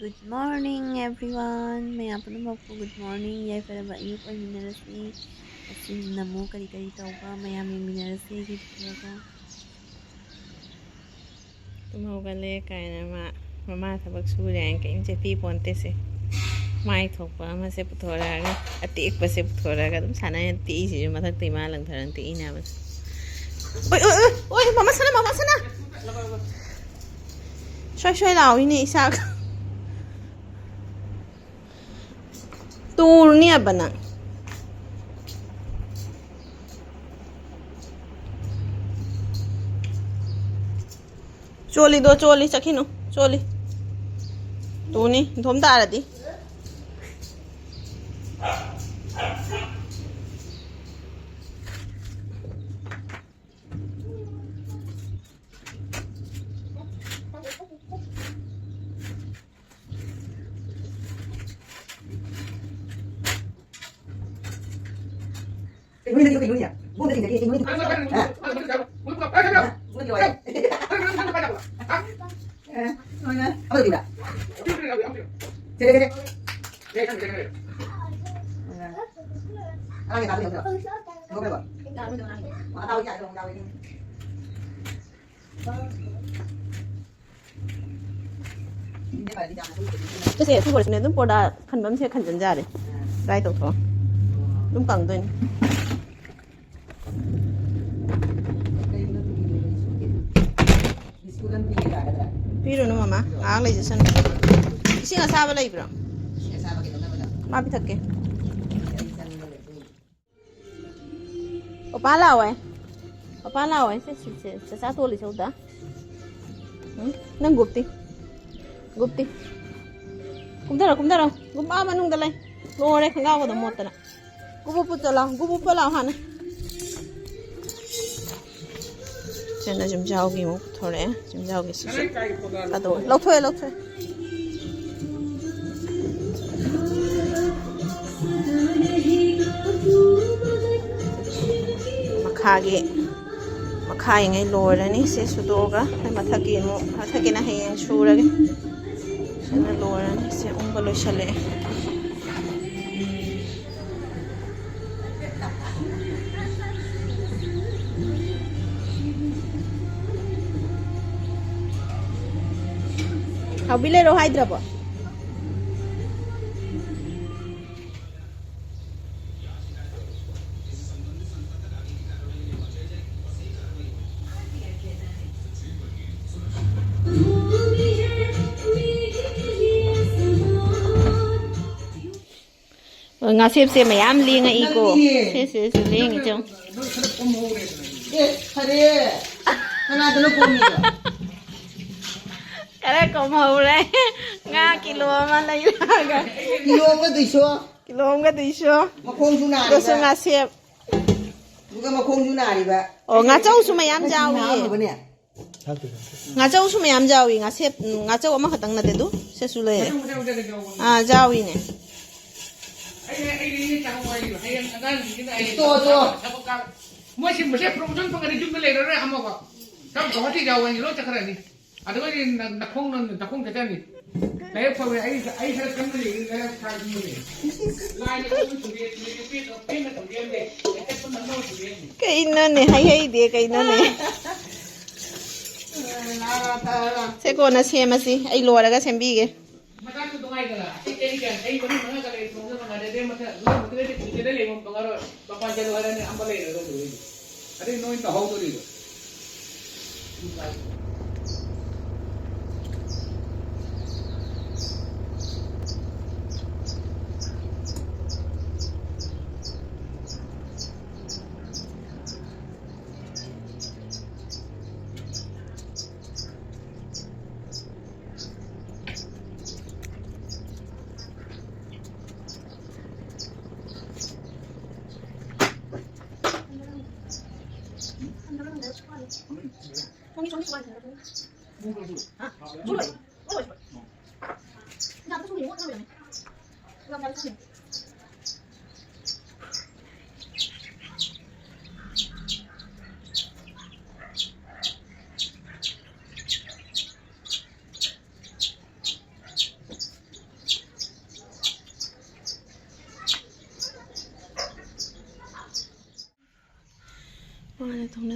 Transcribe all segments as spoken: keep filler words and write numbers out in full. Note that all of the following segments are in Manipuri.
Good morning everyone. ꯃꯌꯥꯝ ꯄꯨꯝꯅꯃꯛꯄꯨ good morning, ꯌꯥꯏꯐꯔꯕ ꯑꯌꯨꯛ ꯑꯣꯏꯃꯤꯟꯅꯔꯁꯤ꯫ ꯉꯁꯤ ꯅꯃꯨ ꯀꯔꯤ ꯀꯔꯤ ꯇꯧꯕ ꯃꯌꯥꯝ ꯌꯦꯡꯃꯤꯟꯅꯔꯁꯤ ꯑꯩꯒꯤ ꯚꯤꯗꯤꯑꯣꯗ꯫ ꯇꯨꯝ ꯍꯧꯒꯠꯂꯦ ꯀꯥꯏꯅ ꯃꯥ ꯃꯃꯥ ꯊꯕꯛ ꯁꯨꯔꯦ ꯍꯥꯏꯅ ꯀꯔꯤꯝ ꯆꯦꯠꯄꯤ ꯄꯣꯟꯇꯦꯁꯦ꯫ ꯃꯥꯏ ꯊꯣꯛꯄ ꯑꯃꯁꯦ ꯄꯨꯊꯣꯔꯛꯑꯒ, ꯑꯇꯦꯛꯄꯁꯦ ꯄꯨꯊꯣꯔꯛꯑꯒ ꯑꯗꯨꯝ ꯁꯥꯟꯅꯩ꯫ ꯇꯦꯛꯏꯁꯤꯁꯨ ꯃꯊꯛꯇ ꯏꯃꯥ ꯂꯪꯊꯔꯅ ꯇꯦꯛꯏꯅꯦꯕ꯫ ꯑꯣꯏ ꯑꯣꯏ ꯑꯣꯏ ꯑꯣꯏ, ꯃꯃꯥ ꯁꯅꯥ, ꯃꯃꯥ ꯁꯅꯥ꯫ ꯁ꯭ꯋꯥꯏ ꯁ꯭ꯋꯥꯏ ꯂꯥꯎꯏꯅꯦ ꯏꯁꯥꯒ꯫ ꯇꯨꯔꯅꯤ ꯍꯥꯏꯕ ꯅꯪ꯫ ꯆꯣꯠꯂꯤꯗꯣ ꯆꯣꯠꯂꯤ, ꯆꯠꯈꯤꯅꯨ꯫ ꯆꯣꯠꯂꯤ꯫ ꯇꯨꯅꯤ ꯏꯟꯊꯣꯝ ꯇꯥꯔꯗꯤ꯫ ꯆꯠꯁꯦ, ꯑꯩꯈꯣꯏ ꯍꯣꯔꯦꯟ ꯑꯗꯨꯝ ꯄꯣꯔꯗꯥ ꯈꯟꯕ ꯑꯃꯁꯦ ꯈꯟꯖꯟ ꯌꯥꯔꯦ꯫ ꯗ꯭ꯔꯥꯏ ꯇꯧꯊꯣꯛꯑꯣ꯫ ꯑꯗꯨꯝ ꯀꯪꯗꯣꯏꯅꯤ꯫ ꯄꯤꯔꯨꯅꯨ ꯃꯃꯥ, ꯉꯥꯏꯍꯥꯛ ꯂꯩꯖꯁꯅꯨ꯫ ꯏꯁꯤꯡ ꯑꯁꯥꯕ ꯂꯩꯕ꯭ꯔꯣ? ꯃꯥ ꯄꯤꯊꯛꯀꯦ꯫ ꯄꯄꯥ ꯂꯥꯛꯑꯣꯏ꯫ ꯄꯄꯥ ꯂꯥꯛꯑꯣꯏ꯫ ꯁꯦ, ꯁꯦ, ꯁꯦ, ꯆꯥꯆꯥ ꯇꯣꯜꯂꯤꯁꯦ ꯎꯗ꯫ ꯎꯝ? ꯅꯪ ꯒꯨꯞꯇꯤ? ꯒꯨꯞꯇꯤ? ꯀꯨꯝꯊꯔꯣ, ꯀꯨꯝꯊꯔꯣ꯫ ꯒꯨꯞ ꯑꯥ ꯃꯅꯨꯡꯗ ꯂꯩ꯫ ꯂꯣꯏꯔꯦ, ꯈꯣꯡꯒ꯭ꯔꯥꯎꯒꯗꯣ ꯃꯣꯠꯇꯅ꯫ ꯒꯨꯞ ꯎꯞꯄꯨ ꯆꯠꯂꯣ, ꯒꯨꯞ ꯎꯞꯄ ꯂꯥꯛꯑꯣ ꯍꯥꯟꯅ꯫ ꯁꯤꯅ ꯌꯨꯝꯖꯥꯎꯒꯤ ꯑꯃꯨꯛ ꯄꯨꯊꯣꯔꯛꯑꯦ꯫ ꯌꯨꯝꯖꯥꯎꯒꯤꯁꯤꯁꯨ ꯊꯥꯗꯣꯛꯑꯦ꯫ ꯂꯧꯊꯣꯛꯑꯦ, ꯂꯧꯊꯣꯛꯑꯦ꯫ ꯃꯈꯥꯒꯤ, ꯃꯈꯥꯒꯤꯉꯩ ꯂꯣꯏꯔꯅꯤ꯫ ꯁꯤ ꯁꯨꯗꯣꯛꯑꯒ ꯑꯩ ꯃꯊꯛꯀꯤ ꯑꯃꯨꯛ, ꯃꯊꯛꯀꯤꯅ ꯍꯌꯦꯡ ꯁꯨꯔꯒꯦ꯫ ꯑꯗꯨꯅ ꯂꯣꯏꯔꯅꯤ꯫ ꯁꯦ ꯎꯪꯕ ꯂꯣꯏꯁꯜꯂꯛꯑꯦ꯫ ꯍꯥꯎꯕꯤ ꯂꯩꯔꯣ ꯍꯥꯏꯗ꯭ꯔꯕꯣ? ꯉꯥꯁꯦꯞꯁꯦ ꯃꯌꯥꯝ ꯂꯦꯡꯉꯛꯏꯀꯣ꯫ ꯅꯪꯗꯤ ꯁꯦ, ꯁꯦ, ꯁꯦ, ꯂꯦꯡꯉꯤꯁꯦ ꯌꯦꯡꯉꯨ꯫ ꯅꯣꯏ ꯈꯔ ꯀꯣꯝꯍꯧꯔꯦꯗꯅ ꯑꯗꯨꯗꯤ꯫ ꯑꯦ, ꯐꯔꯦ꯫ ꯀꯅꯥꯗꯅꯣ ꯀꯣꯝꯃꯤꯗꯣ? ꯈꯔ ꯀꯣꯝꯍꯧꯔꯦ꯫ ꯉꯥ ꯀꯤꯂꯣ ꯑꯃ ꯂꯩꯔꯛꯑꯒ꯫ ꯀꯤꯂꯣ ꯑꯃꯒ ꯑꯗꯨꯏꯁꯨ꯫ ꯀꯤꯂꯣ ꯑꯃꯒ ꯑꯗꯨꯏꯁꯨ꯫ ꯃꯈꯣꯡꯁꯨ ꯅꯥꯔꯤꯕ꯫ ꯑꯗꯨꯁꯨ ꯉꯥꯁꯦꯞ꯫ ꯑꯗꯨꯒ ꯃꯈꯣꯡꯁꯨ ꯅꯥꯔꯤꯕ꯫ ꯑꯣ, ꯉꯥꯆꯧꯁꯨ ꯃꯌꯥꯝ ꯉꯁꯤ ꯌꯥꯎꯏꯌꯦ꯫ ꯅꯥꯕꯅꯦ꯫ ꯉꯥꯆꯧꯁꯨ ꯃꯌꯥꯝ ꯌꯥꯎꯏ꯫ ꯉꯥꯁꯦꯞ, ꯉꯥꯆꯧ ꯑꯃꯈꯛꯇꯪ ꯅꯠꯇꯦ ꯑꯗꯨ, ꯁꯤꯁꯨ ꯂꯩꯔꯦ꯫ ꯃꯊꯪ, ꯃꯊꯪ, ꯃꯊꯪ ꯌꯥꯎꯕꯅꯦ꯫ ꯑꯥ, ꯌꯥꯎꯏꯅꯦ꯫ ꯑꯩ, ꯑꯩ, ꯑꯩ ꯆꯥꯍꯧ ꯍꯥꯏꯔꯤꯕ꯫ ꯍꯌꯦꯡ ꯑꯉꯥꯡꯁꯤꯡꯁꯤꯅ ꯑꯩ ꯇꯣ, ꯇꯣ꯫ ꯊꯕꯛ ꯀꯥ-, ꯃꯣꯏ ꯁꯤꯒꯨꯝꯕꯁꯦ promotion ꯐꯪꯉꯗꯤ ꯌꯨꯝꯗ ꯂꯩꯔꯔꯣꯏ ꯑꯃꯐꯥꯎ꯫ ꯀꯔꯝ ꯀꯧꯍꯠꯇꯤ ꯌꯥꯎꯕ ꯍꯥꯏꯅꯤ, ꯂꯣꯏ ꯆꯠꯈ꯭ꯔꯅꯤ꯫ ꯑꯗꯨꯒꯗꯤ ꯅ-, ꯅꯈꯣꯡ ꯅ-, ꯅꯈꯣꯡ ꯆꯠꯆꯅꯤ꯫ ꯂꯥꯏꯔꯤꯛ ꯐꯕ ꯑꯩ, ꯑꯩ ꯈꯔ ꯈꯪꯕ ꯂꯩꯔꯤ, ꯂꯥꯏꯔꯤꯛ ꯐꯥꯕ ꯂꯩꯔꯤ꯫ ꯂꯥꯏꯅ ꯀꯣꯟ ꯊꯨꯗꯦꯛ, ꯄꯦꯟꯅ ꯊꯨꯗꯦꯛ ꯑꯃ ꯂꯩ꯫ ꯂꯥꯏꯔꯤꯛ ꯆꯠꯄ ꯅꯪꯅꯕ ꯊꯨꯗꯦꯛ ꯑꯃ ꯂꯩ꯫ ꯀꯩꯅꯣꯅꯦ, ꯍꯩꯍꯩꯗꯦ, ꯀꯩꯅꯣꯅꯦ꯫ ꯁꯦ, ꯀꯣꯟꯅ ꯁꯦꯝꯃꯁꯤ, ꯑꯩ ꯂꯣꯏꯔꯒ ꯁꯦꯝꯕꯤꯒꯦ꯫ ꯃꯆꯥꯁꯨ ꯅꯨꯡꯉꯥꯏꯗꯅ, ꯑꯇꯩ ꯆꯍꯤ ꯀꯌꯥ, ꯆꯍꯤ ꯃꯔꯤ ꯃꯉꯥ ꯆꯠꯂꯦ, ꯊꯣꯡꯁꯨ ꯃꯉꯥꯏꯔꯦ, ꯑꯗꯩ ꯃꯊꯪ ꯂꯧꯕꯗꯨꯗꯗꯤ ꯄꯨꯟꯁꯤꯗ ꯂꯩꯕ ꯐꯪꯉꯔꯣꯏ, ꯃꯄꯥꯟ ꯆꯠꯂꯣ ꯍꯥꯏꯔꯅꯤ, ꯑꯝꯕ ꯂꯩꯔꯔꯣꯏ ꯑꯗꯨꯗꯩꯗꯤ꯫ ꯑꯗꯩ ꯅꯣꯏ ꯇꯧꯍꯧꯗꯣꯔꯤꯕ꯫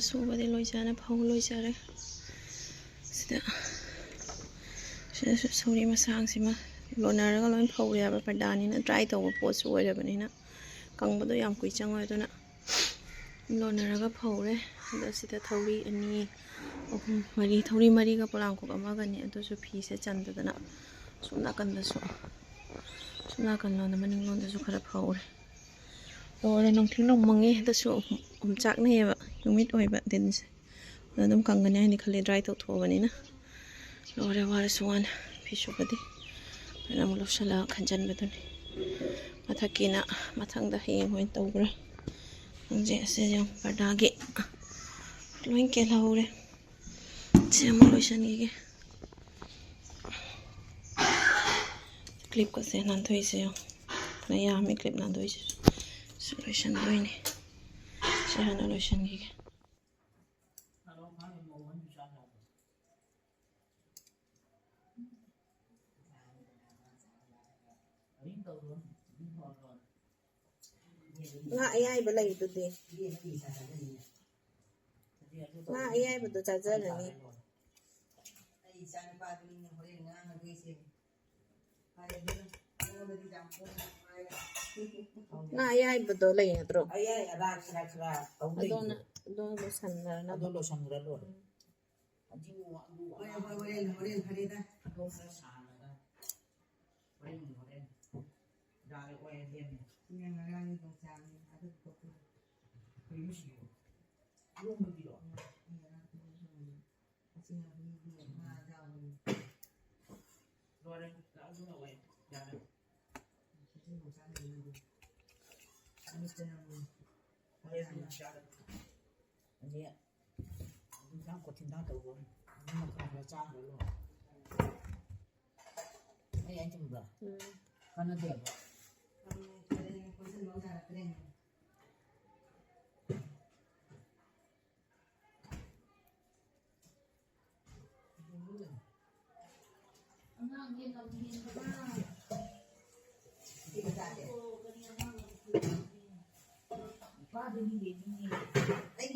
ꯁꯨꯕꯗꯤ ꯂꯣꯏꯖꯅ ꯐꯧ ꯂꯣꯏꯖꯔꯦ꯫ ꯁꯤꯗ, ꯁꯤꯗꯁꯨ ꯁꯧꯔꯤ ꯃꯁꯥꯡꯁꯤꯃ ꯂꯣꯟꯅꯔꯒ ꯂꯣꯏ ꯐꯧꯔꯦ ꯍꯥꯏꯕ, ꯄꯔꯗꯥꯅꯤꯅ ꯗ꯭ꯔꯥꯏ ꯇꯧꯕ ꯄꯣꯠꯁꯨ ꯑꯣꯏꯔꯕꯅꯤꯅ ꯀꯪꯕꯗꯣ ꯌꯥꯝ ꯀꯨꯏ ꯆꯪꯉꯣꯏ꯫ ꯑꯗꯨꯅ ꯂꯣꯟꯅꯔꯒ ꯐꯧꯔꯦ꯫ ꯑꯗꯣ ꯁꯤꯗ ꯊꯧꯔꯤ ꯑꯅꯤ, ꯑꯍꯨꯝ, ꯃꯔꯤ, ꯊꯧꯔꯤ ꯃꯔꯤꯒ ꯄꯣꯂꯥꯡꯈꯣꯛ ꯑꯃꯒꯅꯤ꯫ ꯑꯗꯨꯁꯨ ꯐꯤꯁꯦ ꯆꯟꯗꯗꯅ ꯁꯣꯝ ꯅꯥꯀꯟꯗꯁꯨ, ꯁꯣꯝ ꯅꯥꯀꯟ ꯂꯣꯝꯗ, ꯃꯅꯤꯡ ꯂꯣꯝꯗꯁꯨ ꯈꯔ ꯐꯧꯔꯦ꯫ ꯂꯣꯏꯔꯦ, ꯅꯨꯡꯊꯤꯜ ꯅꯣꯡ ꯃꯪꯉꯦ꯫ ꯑꯗꯨꯁꯨ ꯑꯣꯝꯆꯥꯛꯅꯩꯌꯦꯕ, humid ꯑꯣꯏꯕ ꯗꯤꯟꯁꯦ꯫ ꯑꯗꯨꯝ ꯀꯪꯒꯅꯤ ꯍꯥꯏꯅ ꯈꯜꯂꯤ, ꯗ꯭ꯔꯥꯏ ꯇꯧꯊꯣꯛꯑꯕꯅꯤꯅ꯫ ꯂꯣꯏꯔꯦ, ꯋꯥꯔꯁꯨ ꯋꯥꯅ ꯐꯤ ꯁꯨꯕꯗꯤ꯫ ꯑꯗꯨꯅ ꯑꯃꯨꯛ ꯂꯧꯁꯜꯂꯒ ꯈꯟꯖꯟꯕꯗꯨꯅꯤ꯫ ꯃꯊꯛꯀꯤꯅ ꯃꯊꯪꯗ ꯍꯌꯦꯡ ꯑꯣꯏꯅ ꯇꯧꯕ꯭ꯔꯥ ꯈꯪꯗꯦ꯫ ꯑꯁꯤꯁꯦ ꯌꯦꯡꯉꯨ, ꯄꯔꯗꯥꯒꯤ ꯂꯣꯏ ꯀꯦꯜꯍꯧꯔꯦ꯫ ꯁꯤ ꯑꯃꯨꯛ ꯂꯣꯏꯁꯟꯈꯤꯒꯦ꯫ ꯀ꯭ꯂꯤꯞꯀꯁꯦ ꯅꯥꯟꯊꯣꯛꯏꯁꯦ ꯌꯦꯡꯉꯨ꯫ ꯐꯅ ꯌꯥꯝꯃꯤ ꯀ꯭ꯂꯤꯞ ꯅꯥꯟꯊꯣꯛꯏꯁꯤꯁꯨ꯫ ꯁꯤ ꯂꯣꯏꯁꯟꯗꯣꯏꯅꯦ꯫ ꯁꯤ ꯍꯥꯟꯅ ꯂꯣꯏꯁꯟꯈꯤꯒꯦ꯫ ꯉꯥ ꯑꯌꯥꯏꯕ ꯂꯩꯗꯨꯗꯤ꯫ ꯉꯥ ꯑꯌꯥꯏꯕꯗꯣ ꯆꯥꯖꯔꯅꯤ꯫ ꯉꯥ ꯑꯌꯥꯏꯕꯗꯣ ꯂꯩ ꯅꯠꯇ꯭ꯔꯣ? ꯑꯗꯣꯅ, ꯑꯗꯣꯅ ꯂꯣꯏꯁꯟꯅꯔꯅꯕ꯫ ꯑꯗꯣ ꯂꯣꯏꯁꯟꯈ꯭ꯔ ꯂꯣꯏꯔꯦ꯫ ꯎꯝ꯫ ꯍꯣꯔꯦꯟ, ꯍꯣꯔꯦꯟ, ꯍꯣꯔꯦꯟ, ꯍꯣꯔꯦꯟ꯫ ꯑꯗꯣ ꯈꯔ ꯁꯥꯍꯜꯂꯒ ꯍꯣꯔꯦꯟ, ꯍꯣꯔꯦꯟ꯫ ꯗꯥꯜ ꯑꯣꯏꯔꯦ ꯂꯦꯝꯃꯦ꯫ ꯉꯔꯥꯡꯒꯤ ꯌꯣꯡꯆꯥꯛꯅꯤ꯫ ꯑꯗꯨ ꯀꯩꯅꯣ ꯁꯤꯕꯣ? ꯏꯔꯣꯝꯕꯒꯤꯔꯣ? ꯎꯝ, ꯉꯔꯥꯡ ꯏꯔꯣꯝꯕꯒꯤ꯫ ꯃꯆꯤꯟ ꯃꯅꯥꯎꯒꯤ ꯉꯥ ꯌꯥꯎꯕꯅꯤ꯫ ꯂꯣꯏꯔꯦ, ꯑꯗꯨ ꯂꯧꯋꯦ, ꯌꯥꯔꯦ꯫ ꯃꯆꯤꯟ ꯃꯅꯥꯎ ꯆꯥꯅꯕꯅꯤ꯫ ꯑꯃꯠꯇ ꯌꯥꯎꯕꯅꯤ꯫ ꯍꯣꯔꯦꯟ ꯑꯃꯨꯛ ꯆꯥꯔꯒꯦ꯫ ꯑꯗꯩ ꯑꯗꯨ ꯏꯟꯖꯥꯡ ꯀꯣꯊꯤꯟꯗꯥ ꯇꯧꯕ ꯑꯃ ꯈꯔ ꯈꯔ ꯆꯥꯈ꯭ꯔ ꯂꯣꯏꯔꯦ꯫ ꯑꯩ ꯍꯥꯏ ꯆꯨꯝꯕ꯭ꯔꯥ? ꯎꯝ꯫ ꯀꯥꯟꯅꯗꯦꯕ꯫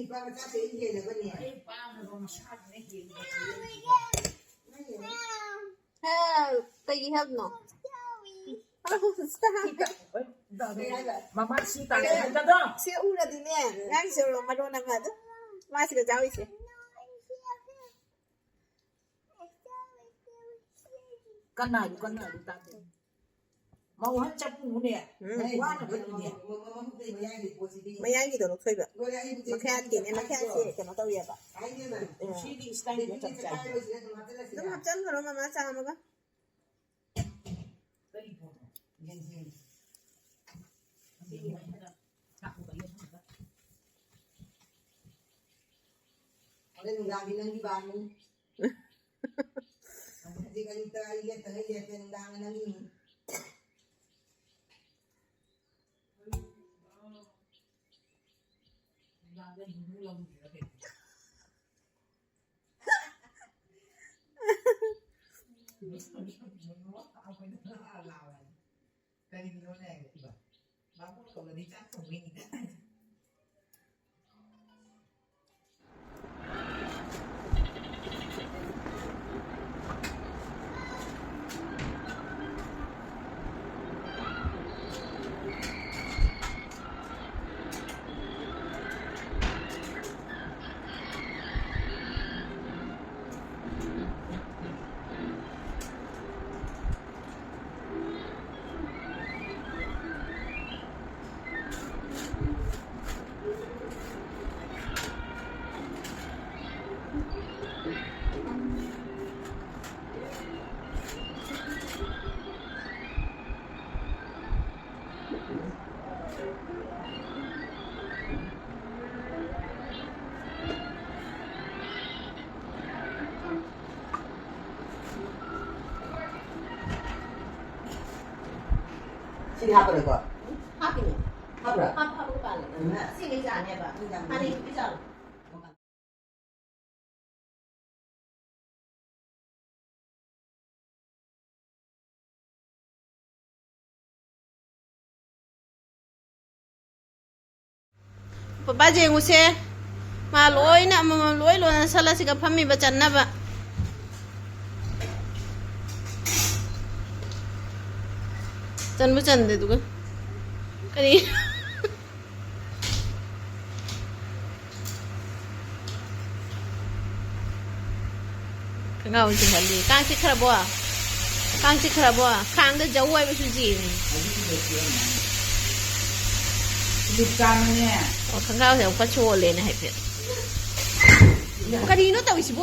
ꯅꯨꯄꯥ ꯃꯆꯥꯁꯦ ꯑꯩ ꯍꯦꯜꯂꯕꯅꯦ꯫ ꯑꯩ ꯄꯥꯝꯃꯦꯕ ꯃꯁꯥꯗꯨꯅ ꯍꯦꯜꯂꯤꯕ꯫ ꯍꯦ, ꯀꯩꯒꯤ help ꯅꯣ? ꯀꯩ ꯍꯥꯏꯕ? ꯃꯃꯥ ꯁꯤ ꯇꯥꯔꯦ ꯍꯥꯏꯕꯗꯣ꯫ ꯁꯤ ꯎꯔꯗꯤꯅꯦ, ꯉꯥꯡꯁꯦ ꯃꯔꯣꯟ ꯑꯃ ꯑꯗꯨꯝ꯫ ꯃꯥꯁꯤꯒ ꯆꯥꯎꯏꯁꯦ꯫ ꯀꯟꯅ ꯍꯥꯏꯌꯨ, ꯀꯟꯅ ꯍꯥꯏꯌꯨ, ꯇꯥꯗꯦ꯫ ꯃꯧ ꯍꯟ ꯆꯠꯄꯨꯅꯦ꯫ ꯎꯝ꯫ ꯋꯥꯅꯕꯅꯤꯅꯦ꯫ ꯃꯌꯥꯏꯒꯤꯗꯣ ꯂꯧꯊꯣꯛꯏꯕ꯫ ꯃꯈꯌꯥꯠꯀꯤꯅꯦ, ꯃꯈꯌꯥꯠꯁꯦ ꯀꯩꯅꯣ ꯇꯧꯋꯦꯕ꯫ ꯎꯝ꯫ ꯁꯤꯒꯤ style ꯗꯣ ꯆꯞ ꯆꯥꯏ꯫ ꯑꯗꯨꯝ ꯍꯥꯞꯆꯟꯈ꯭ꯔꯣ ꯃꯃꯥ ꯆꯥꯝꯃꯒ꯫ ꯍꯣꯔꯦꯟ ꯅꯨꯡꯗꯥꯡꯗꯤ ꯅꯪꯒꯤ ꯕꯥꯔꯅꯤ꯫ ꯍꯧꯖꯤꯛ ꯑꯌꯨꯛꯇ ꯑꯩ ꯂꯦꯞꯇꯉꯩ ꯂꯦꯞꯄꯦ, ꯅꯨꯡꯗꯥꯡꯅ ꯅꯪꯒꯤꯅꯤ꯫ ꯀꯔꯤꯒꯤꯅꯣꯅꯦ? ꯕꯥꯃꯣꯟ ꯀꯧꯔꯗꯤ ꯆꯥꯛ ꯊꯣꯡꯕꯩꯅꯤꯗ꯫ ꯁꯤꯗꯤ ꯍꯥꯞꯄꯔꯣꯏꯀꯣ? ꯍꯥꯞꯄꯤꯅꯦ꯫ ꯍꯥꯞꯄ꯭ꯔꯥ? ꯍꯥꯞ-, ꯍꯥꯞꯄꯒ ꯄꯥꯜꯂꯦ꯫ ꯎꯝ꯫ ꯁꯤ ꯂꯣꯏ ꯆꯥꯅꯦꯕ꯫ ꯎꯝ, ꯌꯥꯝ ꯍꯥꯟꯅ ꯅꯨꯡꯉꯥꯏ꯫ ꯏꯁꯤꯡ ꯆꯥꯔꯣ꯫ ꯄꯄꯥ ꯌꯦꯡꯉꯨꯁꯦ꯫ ꯃꯥ ꯂꯣꯏꯅ ꯑꯃꯃꯝ ꯂꯣꯏ ꯂꯣꯟꯅ ꯁꯠꯂꯁꯤꯒ ꯐꯝꯃꯤꯕ ꯆꯟꯅꯕ꯫ ꯆꯟꯕꯨ ꯆꯟꯗꯦ ꯑꯗꯨꯒ꯫ ꯀꯔꯤ? ꯈꯣꯡꯒ꯭ꯔꯥꯎ ꯆꯤꯡꯍꯜꯂꯤ꯫ ꯀꯥꯡ ꯆꯤꯛꯈ꯭ꯔꯕꯣ? ꯀꯥꯡ ꯆꯤꯛꯈ꯭ꯔꯕꯣ? ꯈꯥꯡꯗ ꯖꯧ ꯍꯥꯏꯕꯁꯨ ꯆꯦꯅꯤ꯫ ꯂꯤꯞ ꯆꯥꯝꯃꯅꯦ꯫ ꯑꯣ, ꯈꯣꯡꯒ꯭ꯔꯥꯎꯁꯦ ꯑꯃꯨꯛꯀ ꯆꯣꯜꯂꯦꯅꯦ ꯍꯥꯏꯐꯦꯠ꯫ ꯀꯔꯤꯅꯣ ꯇꯧꯔꯤꯁꯤꯕꯣ?